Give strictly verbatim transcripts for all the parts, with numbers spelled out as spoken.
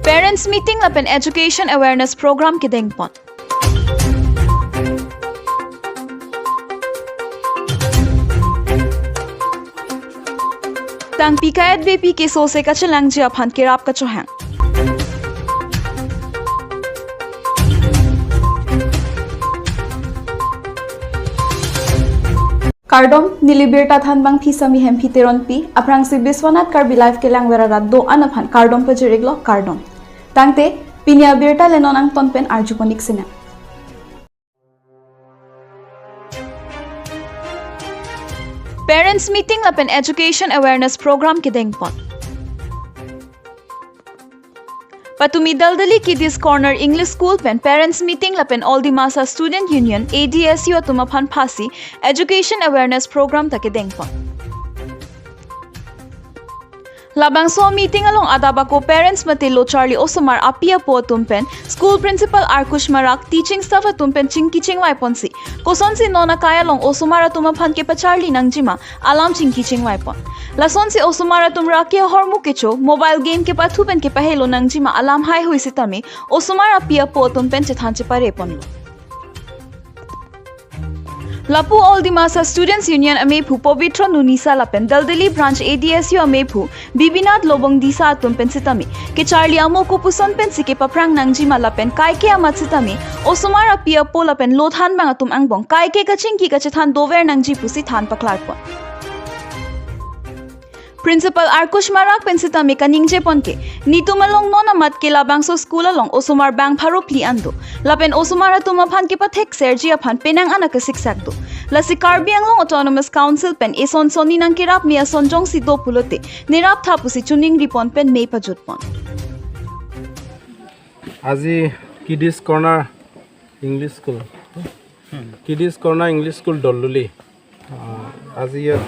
Parents meeting lapen education awareness program kedengpon. Tangpi kayat bepi keso se kachelangji aphan kerap kachohang. Kardom, neli birta thanbang phi Sami Hemphi Teronpi, aphrangsi Biswanath Karbi Live kelangver arat do-an aphan kardom pajir-iklo, kardom. Tangte, pini abirta le non angton pen arjupon-ik sinang. Parents meeting lapen education awareness program kedengpon. Patumi Daldali Kiddies Corner English School pen parents meeting lapen All Dimasa Student Union, A D S U atum aphan phasi education awareness program ta kedengpon. Labangso meeting along adap ako parents mate lo charli osomar api apo atum pen school principal Arkush Marak, teaching staff atum pen chingki chingvaiponsi kosonsi non akai along osomar atum aphan kepacharli nangjima alam chingki chingvaipon. Lasonsi osomar atum raki ahormu kecho, mobile game kepathu pen kepahelo nangjima alam haihui sitame osomar api apo atum pen chethan chepareponlo. Lapu All Dimasa Students Union amephu Pobitro Nunisa lapen Daldali Branch A D S U amephu Bibinath Lobong Disa atum pen sitame kecharli amo kopuson pensi kepaphrang nangjima lapen kaike amat sitame osomar api apo lapen lo thanbang atum angbong kaike kachingki kachethan dover nangji pusi than paklarpon. Principal Arkush Marak pen sitame kaningjepon ke, nitum along non amat ke labangso school along osomar bang pharo phli an do. Lapen osomar atum aphan kepathek serji aphan penang an akasiksak do. Lasi Karbi Anglong Autonomous Council pen eson sonni nangkerap me ason jongsi do pulote, nerap tha pusi chuning ripon pen me pajutpon. আজি কিডিজ corner English school, কিডিজ corner English school দলদুলি। আহ, আজি ইয়াত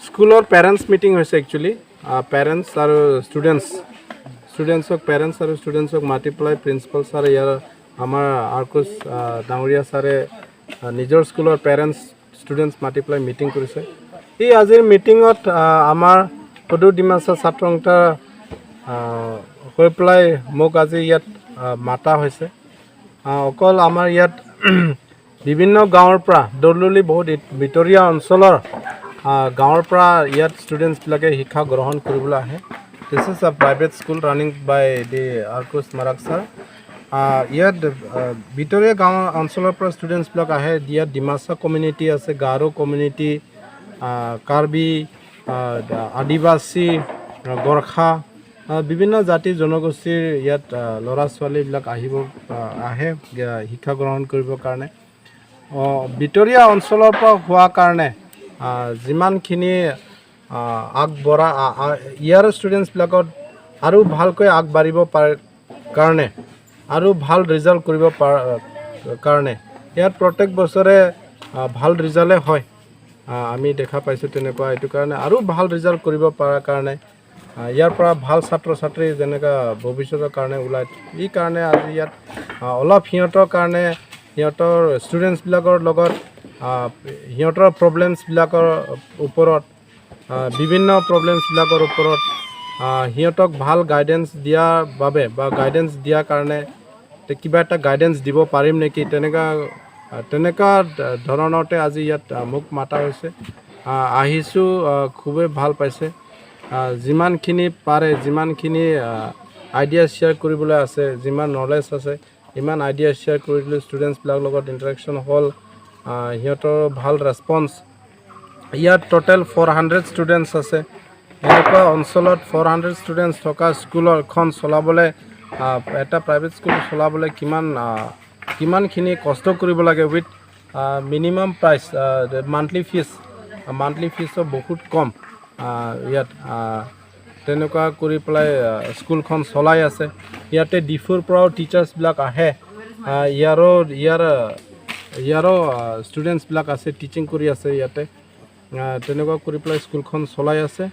স্কুলৰ parents meeting হৈছে actually. Parents আৰু ষ্টুডেণ্টছ, ষ্টুডেণ্টছক, পেৰেণ্টছ আৰু ষ্টুডেণ্টছক মাতি পেলাই প্ৰিন্সিপাল ছাৰে ইয়াৰ আমাৰ আৰ্কুছ, আহ, ডাঙৰীয়া ছাৰে, আহ, নিজৰ স্কুলৰ পেৰেণ্টছ ষ্টুডেণ্টছ মাতি পেলাই মিটিং কৰিছে। এই আজিৰ মিটিঙত, আহ, আমাৰ সদৌ ডিমাচা ছাত্ৰ সন্থাৰ, আহ, হৈ পেলাই মোক আজি ইয়াত, আহ, মাতা হৈছে। আহ, অকল আমাৰ ইয়াত বিভিন্ন গাঁৱৰ পৰা, দলদুলি বহুত ইত-, ভিতৰীয়া অঞ্চলৰ, আহ, গাঁৱৰ পৰা ইয়াত ষ্টুডেণ্টছবিলাকে শিক্ষা গ্ৰহণ কৰিবলৈ আহে। This is a private school running by the Arkush Marak sir. আহ, ইয়াত, আহ, ভিতৰীয়া গাঁও অঞ্চলৰ পৰা ষ্টুডেণ্টছবিলাক আহে। ইয়াত ডিমাচা কমিউনিটি আছে, গাৰো কমিউনিটি, আহ, কাৰ্বি, আহ, আদিবাসী, আহ, গোৰ্খা, আহ, বিভিন্ন জাতি জনগোষ্ঠীৰ ইয়াত, আহ, ল'ৰা ছোৱালীবিলাক আহিব, আহ, আহে, আহ, শিক্ষা গ্ৰহণ কৰিবৰ কাৰণে। আহ, ভিতৰীয়া অঞ্চলৰ পৰা হোৱা কাৰণে, আহ, যিমানখিনি, আহ, আগবঢ়া, আহ, আহ, ইয়াৰ ষ্টুডেণ্টছবিলাকত আৰু ভালকৈ আগবাঢ়িব পাৰে কাৰণে, আৰু ভাল ৰিজাল্ট কৰিব পাৰ-, কাৰণে ইয়াত প্ৰত্যেক বছৰে, আহ, ভাল ৰিজাল্টে হয়। আহ, আমি দেখা পাইছোঁ তেনেকুৱা। এইটো কাৰণে আৰু ভাল ৰিজাল্ট কৰিব পৰাৰ কাৰণে, আহ, ইয়াৰ পৰা ভাল ছাত্ৰ ছাত্ৰী যেনেকা ভৱিষ্যতৰ কাৰণে ওলায়, এই কাৰণে আজি ইয়াত, আহ, অলপ সিহঁতৰ কাৰণে, সিহঁতৰ ষ্টুডেণ্টছবিলাকৰ লগত, আহ, সিহঁতৰ প্ৰব্লেমছবিলাকৰ ওপৰত, আহ, বিভিন্ন প্ৰব্লেমছবিলাকৰ ওপৰত, আহ, সিহঁতক ভাল গাইডেন্স দিয়াৰ বাবে বা গাইডেন্স দিয়াৰ কাৰণে তে কিবা এটা গাইডেন্স দিব পাৰিম নেকি, তেনেকা, আহ, তেনেকা ধ-, ধৰণতে আজি ইয়াত, আহ, মোক মাতা হৈছে। আহ, আহিছোঁ, আহ, খুবেই ভাল পাইছে। আহ, যিমানখিনি পাৰে, যিমানখিনি, আহ, আইডিয়া শ্বেয়াৰ কৰিবলৈ আছে, যিমান নলেজ আছে, ইমান আইডিয়া শ্বেয়াৰ কৰি দিলোঁ। ষ্টুডেণ্টছবিলাক লগত ইণ্টাৰেকশ্যন হ'ল, আহ, সিহঁতৰ ভাল ৰেছপন্স। ইয়াত টোটেল ফ'ৰ হাণ্ড্ৰেড ষ্টুডেণ্টছ আছে। এনেকুৱা অঞ্চলত ফ'ৰ হাণ্ড্ৰেড ষ্টুডেণ্টছ থকা স্কুল এখন চলাবলৈ, আহ, এটা প্ৰাইভেট স্কুল চলাবলৈ কিমান, আহ, কিমানখিনি কষ্ট কৰিব লাগে উইথ, আহ, মিনিমাম প্ৰাইচ, আহ, মান্থলি ফিজ, মান্থলি ফিজো বহুত কম। আহ, ইয়াত, আহ, তেনেকুৱা কৰি পেলাই, আহ, স্কুলখন চলাই আছে। ইয়াতে ডিফুৰ পৰাও টিচাৰ্ছবিলাক আহে। আহ, ইয়াৰো, ইয়াৰ, ইয়াৰো, আহ, ষ্টুডেণ্টছবিলাক আছে, টিচিং কৰি আছে ইয়াতে। আহ, তেনেকুৱা কৰি পেলাই স্কুলখন চলাই আছে।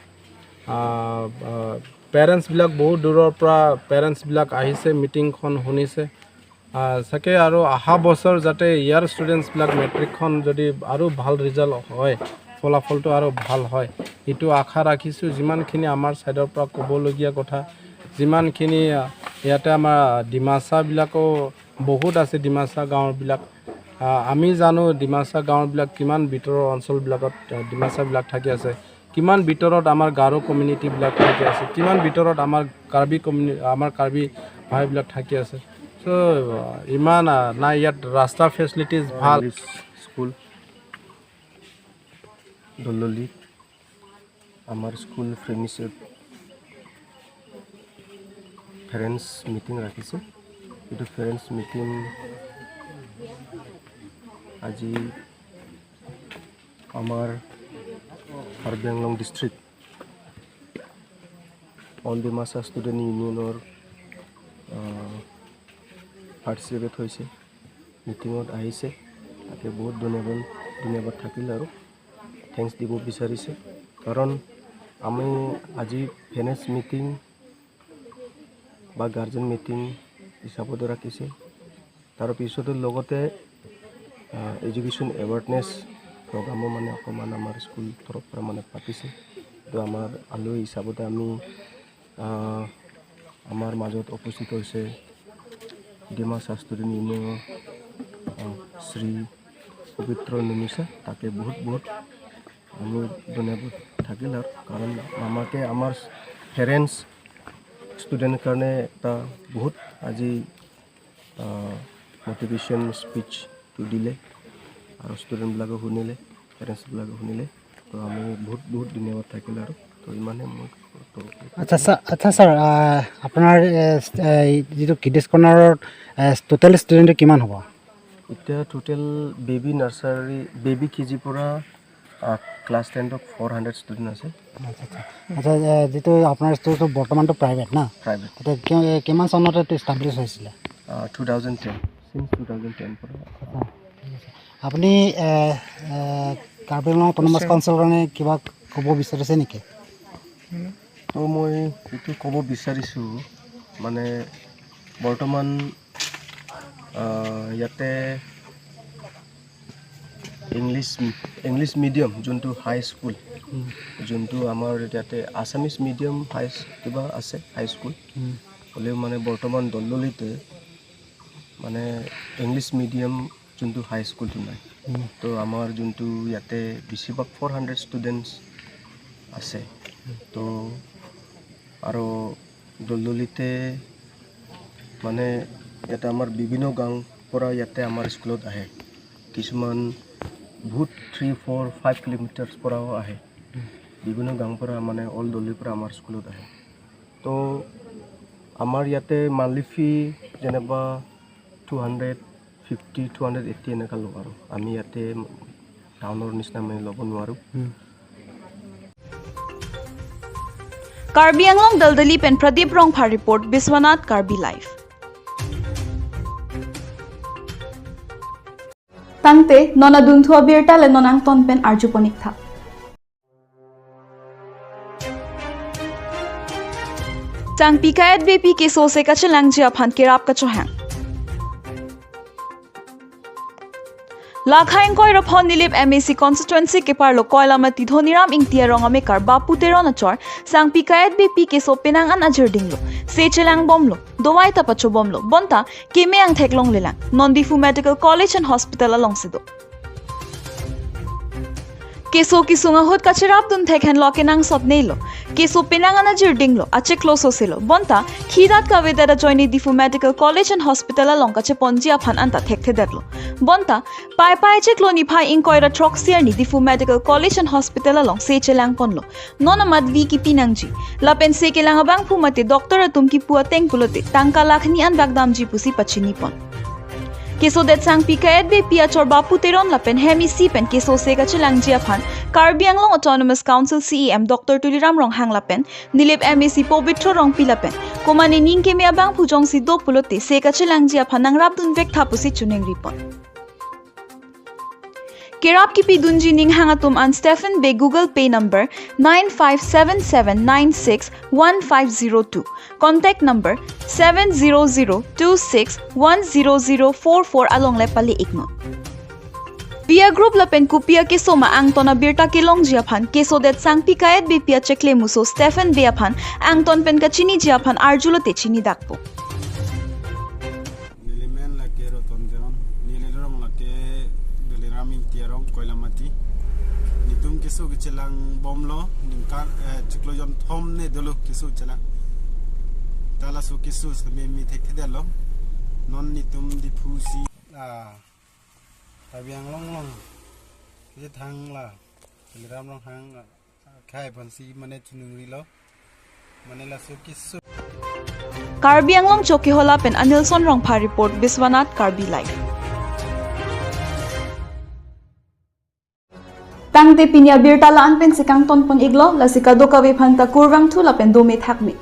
আহ, আহ, পেৰেণ্টছবিলাক বহুত দূৰৰ পৰা পেৰেণ্টছবিলাক আহিছে, মিটিংখন শুনিছে। আহ, চাগে আৰু অহা বছৰ যাতে ইয়াৰ ষ্টুডেণ্টছবিলাক মেট্ৰিকখন যদি আৰু ভাল ৰিজাল্ট হয়, ফলাফলটো আৰু ভাল হয়, এইটো আশা ৰাখিছোঁ। যিমানখিনি আমাৰ ছাইডৰ পৰা ক'বলগীয়া কথা, যিমানখিনি, আহ, ইয়াতে আমাৰ ডিমাচাবিলাকো বহুত আছে, ডিমাচা গাঁওবিলাক। আহ, আমি জানো ডিমাচা গাঁওবিলাক কিমান ভিতৰৰ অঞ্চলবিলাকত, আহ, ডিমাচাবিলাক থাকি আছে, কিমান ভিতৰত আমাৰ গাৰো কমিউনিটিবিলাক থাকি আছে, কিমান ভিতৰত আমাৰ কাৰ্বি কমিউনি-, আমাৰ কাৰ্বি ভাইবিলাক থাকি আছে। চ' ইমান, আহ, নাই ইয়াত ৰাস্তা ফেচিলিটিজ ভাল। ইংলিছ স্কুল দলদলি আমাৰ স্কুল প্ৰেমিছত পেৰেণ্টছ মিটিং ৰাখিছে। এইটো পেৰেণ্টছ মিটিং আজি আমাৰ কাৰ্বি আংলং ডিষ্ট্ৰিক্ট অল ডিমাচা ষ্টুডেণ্ট ইউনিয়নৰ, আহ, পাৰ্টিচিপেট হৈছে, মিটিঙত আহিছে। তাকে বহুত ধন্যবাদ, ধন্যবাদ থাকিল আৰু থেংকছ দিব বিচাৰিছে। কাৰণ আমি আজি পেৰেণ্টছ মিটিং বা গাৰ্জেন মিটিং হিচাপত ৰাখিছে। তাৰ পিছতে লগতে, আহ, এডুকেশ্যন এৱেৰনেছ প্ৰগ্ৰামো মানে অকণমান আমাৰ স্কুল তৰফৰ পৰা মানে পাতিছে। তো আমাৰ আলহী হিচাপতে আমি, আহ, আমাৰ মাজত উপস্থিত হৈছে ডিমাচা ষ্টুডেণ্ট ইউনিয়নৰ, আহ, শ্ৰী পবিত্ৰ নুমিছা, তাকে বহুত বহুত আমি ধন্যবাদ থাকিল আৰু। কাৰণ আমাকে আমাৰ পেৰেণ্টছ ষ্টুডেণ্ট কাৰণে এটা বহুত আজি, আহ, মটিভেশ্যন স্পিচটো দিলে আৰু ষ্টুডেণ্টবিলাকে শুনিলে, পেৰেণ্টছবিলাকে শুনিলে। তো আমি বহুত বহুত ধন্যবাদ থাকিল আৰু। তো ইমানে মই তো আচ্ছা ছাৰ, আচ্ছা ছাৰ, আহ, আপোনাৰ, এ, ষ্ট-, এ, যিটো কিডছ কৰ্ণাৰত, এ, টোটেল ষ্টুডেণ্টটো কিমান হ'ব? এতিয়া টোটেল বেবী নাৰ্চাৰী, বেবী কে জিৰ পৰা, আহ, ক্লাছ টেন তক ফ'ৰ হাণ্ড্ৰেড ষ্টুডেণ্ট আছে। আচ্ছা, আচ্ছা। আচ্ছা, এ, যিটো আপোনাৰ স্কুলটো বৰ্তমানটো প্ৰাইভেট না? প্ৰাইভেট। এতিয়া কি-, কিমান চনতে এইটো ষ্টাব্লিছ হৈছিলে? Ah, two thousand ten, since two thousand ten পৰা। আচ্ছা, ঠিক আছে। আপুনি, এ, এ, কাৰ্বি আংলং অট'নমাছ কাউন্সিলৰ কাৰণে কিবা ক'ব বিচাৰিছে নেকি? তো মই এইটো ক'ব বিচাৰিছোঁ, মানে বৰ্তমান, আহ, ইয়াতে ইংলিছ, ইংলিছ মিডিয়াম যোনটো হাই স্কুল, উম। যোনটো আমাৰ ইয়াতে আছামিছ মিডিয়াম হাই, কিবা আছে হাই স্কুল, উম। হ'লেও মানে বৰ্তমান দলদলিতে মানে ইংলিছ মিডিয়াম যোনটো হাই স্কুলটো নাই। উম। তো আমাৰ যোনটো ইয়াতে বেছিভাগ ফ'ৰ হাণ্ড্ৰেড ষ্টুডেণ্টছ আছে। তো আৰু দলদলিতে মানে ইয়াতে আমাৰ বিভিন্ন গাঁৱৰ পৰা ইয়াতে আমাৰ স্কুলত আহে। কিছুমান বহুত থ্ৰী, ফ'ৰ, ফাইভ কিলোমিটাৰ্ছ পৰাও আহে। বিভিন্ন গাঁৱৰ পৰা মানে অল দলদলিৰ পৰা আমাৰ স্কুলত আহে। তো আমাৰ ইয়াতে মান্থলি ফি যেনিবা two hundred fifty, two hundred eighty এনেকুৱা লওঁ আৰু। আমি ইয়াতে টাউনৰ নিচিনা আমি ল'ব নোৱাৰোঁ। উম। Karbi Anglong Daldali pen Pradip Rongphar report, Biswanath Karbi Live. Tangte, non adunthu abirta le non angton pen arju ponik tha. Sangpi ka-etbepi keso se kachelangji aphan kerap kachohang. Lakha ingkoi ra phongo Nilip M A C constituency keparlo Koilamati Dhoniram Ingti arong amekar Bapu Teron achor, sangpi ka-etbepi keso penang an ajirdinglo, se chelangbomlo, dovai ta pachobomlo, bonta keme angthek longlelang, non Diphu Medical College and Hospital alongsi do. Keso kesung ahut kacherapdun thek henlo kenangsot neilo. Keso penang an ajirdinglo, achiklo soselo. Bonta, khidat kavedet ajoine Diphu Medical College and Hospital along kacheponji aphan anta thekthedetlo. Bonta, Paipai chiklo niphai ingkoi ra throksi arni Diphu Medical College and Hospital along se chelangponlo. Non amat vi kipi nangji. Lapen se kelang abangphu mate doctor atum kipu ateng pulote tangka lakh ni an bakdamji pusi pachinipon. Kesodet sangpi ka-etbepi achor Bapu Teron lapen hem isi pen keso se kachelangji aphan Karbi Anglong Autonomous Council C E M Doctor Tuliram Ronghang lapen Nilip M A C Pobitro Rongpi lapen komatne ning keme abangphu jongsi do pulote se kachelangji aphan nangrapdun vektha pusi chiningripon. Kerap kipidunji ninghang atum an Stephen Bey Google Pay number nine five seven seven nine six one five zero two, contact number seven zero zero two six one zero zero four four along le pale iknon. Pia group lapen kopi akeso ma angton abirta kelongji aphan kesodet sangpi ka-etbepi achekle muso Stephen Bey aphan angton pen kachiniji aphan arjulote chinidakpo. Keso kechelang bomlo, ningkan, eh, chiklo jonthom ne dolo keso chelang. Ta laso keso seme mi thekthedetlo. Non netum Diphu si, ah, Karbi Anglong along kechethang la Tuliram Ronghang, ah, akhai aphansi mane choningri lo. Mane laso keso. Karbi Anglong Chokihola pen Anilson Rongphar report, Biswanath Karbi Live. Tangte pini abirta la-an pensi kangton pon-iklo, lasi kadokave aphanta kurvangthu lapen dome thakme.